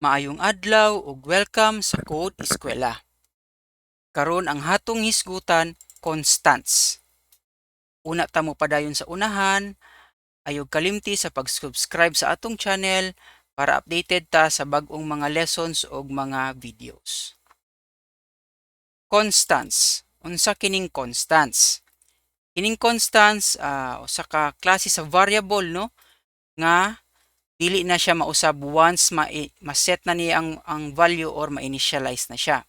Maayong adlaw ug welcome sa Code Eskwela. Karon ang hatong hisgutan, constants. Una ta mo padayon sa unahan, ayaw kalimti sa pag-subscribe sa atong channel para updated ta sa bag-ong mga lessons ug mga videos. Constants. Unsa kining constants? Kining constants usa ka klase sa variable, no, nga dili na siya mausab once ma-set na niya ang value or ma-initialize na siya.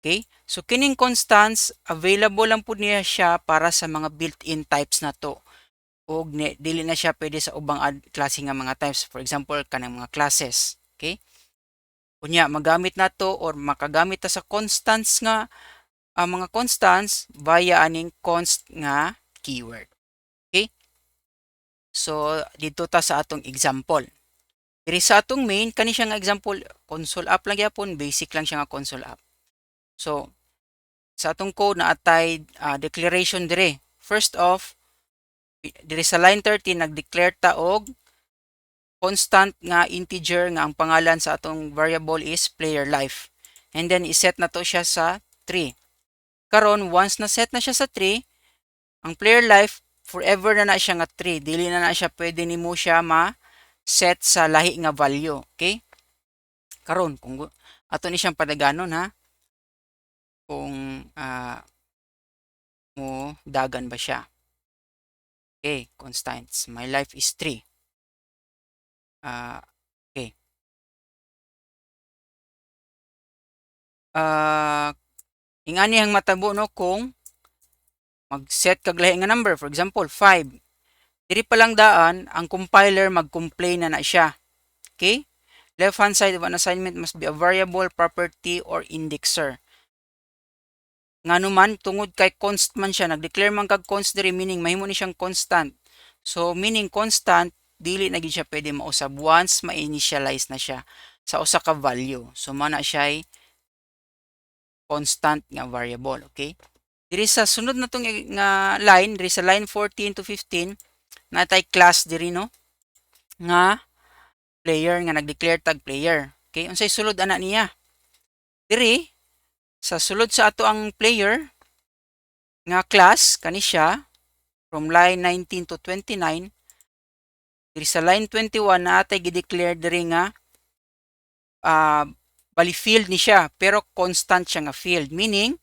Okay? So kining constants, available lang pud niya siya para sa mga built-in types na to. Og dili na siya pwede sa ubang klase nga mga types. For example, kanang mga classes. Okay? Unya magamit na to or makagamit ta sa constants nga mga constants via aning const nga keyword. Okay? So dito ta sa atong example. Diri sa atong main, kani siya nga example, console app lang gyapon, basic lang siya nga console app. So sa atong code na atay declaration dire. First off, diri sa line 13, nag-declare ta og constant nga integer nga ang pangalan sa atong variable is player life. And then iset na to siya sa 3. Karon, once na set na siya sa 3, ang player life forever na na siya nga 3. Dili na na siya pwede nimo siya ma-set sa lahi nga value. Okay? Karon, kung ato ni siyang padaganon ha, kung mo dagan ba siya. Okay, constants. My life is 3. Okay. Ingani ang matabo, no, kung mag-set kag lahi nga number, for example, 5. Diri pa lang daan, ang compiler mag-complain na na siya. Okay? "Left hand side of an assignment must be a variable, property, or indexer." Ngano man, tungod kay const man siya, nag-declare man kag const diri, meaning mahimo ni siyang constant. So meaning constant, dili na gid siya pwede mausab once ma-initialize na siya sa usa ka value. So mao na siya constant nga variable, okay? Diri sa sunod na tong nga line, diri sa line 14 to 15, natay class diri, no, nga player, nga nag-declare tag player. Okay, unsay sulod ana niya? Diri sa sulod sa ato ang player nga class, kani siya from line 19 to 29. Diri sa line 21, na atay gi-declare diri nga bali field ni siya, pero constant siya nga field, meaning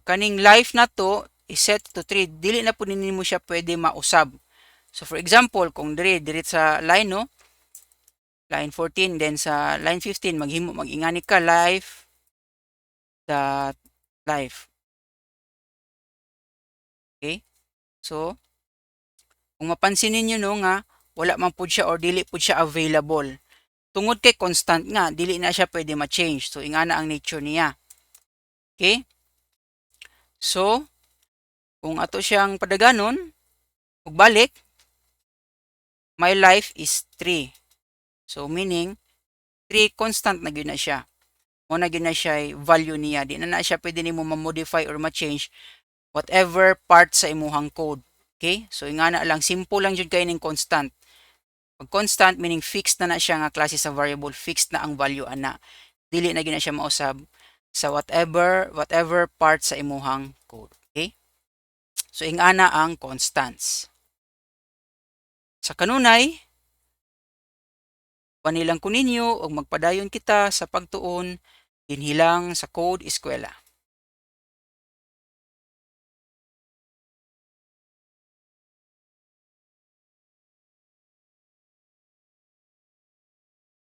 kaning life na to i-set to 3, dili na pud nimo siya pwede mausab. So for example, kung diri diri sa line, no, line 14, then sa line 15 maghimo mag-ingani ka life dot life. Okay? So kung mapansin ninyo, no, nga wala man pud siya or dili pud siya available. Tungod kay constant nga, dili na siya pwede ma-change. So ingana ang nature niya. Okay? So kung ato siyang padaganon ug balik, my life is 3. So meaning 3, constant na gyud na siya. Mo na gyud na siya value niya. Di na na siya pwede nimo ma-modify or ma-change whatever part sa imuhang code. Okay? So ingana lang, simple lang jud kay ning constant. Pag constant, meaning fixed na na siya nga klase sa variable, fixed na ang value ana. Dili na gyud na siya mausab sa whatever part sa imuhang code. Okay? So ingana ang constants. Sa kanunay, panilang ko ninyo ug magpadayon kita sa pagtuon dinhi lang sa Code Eskwela.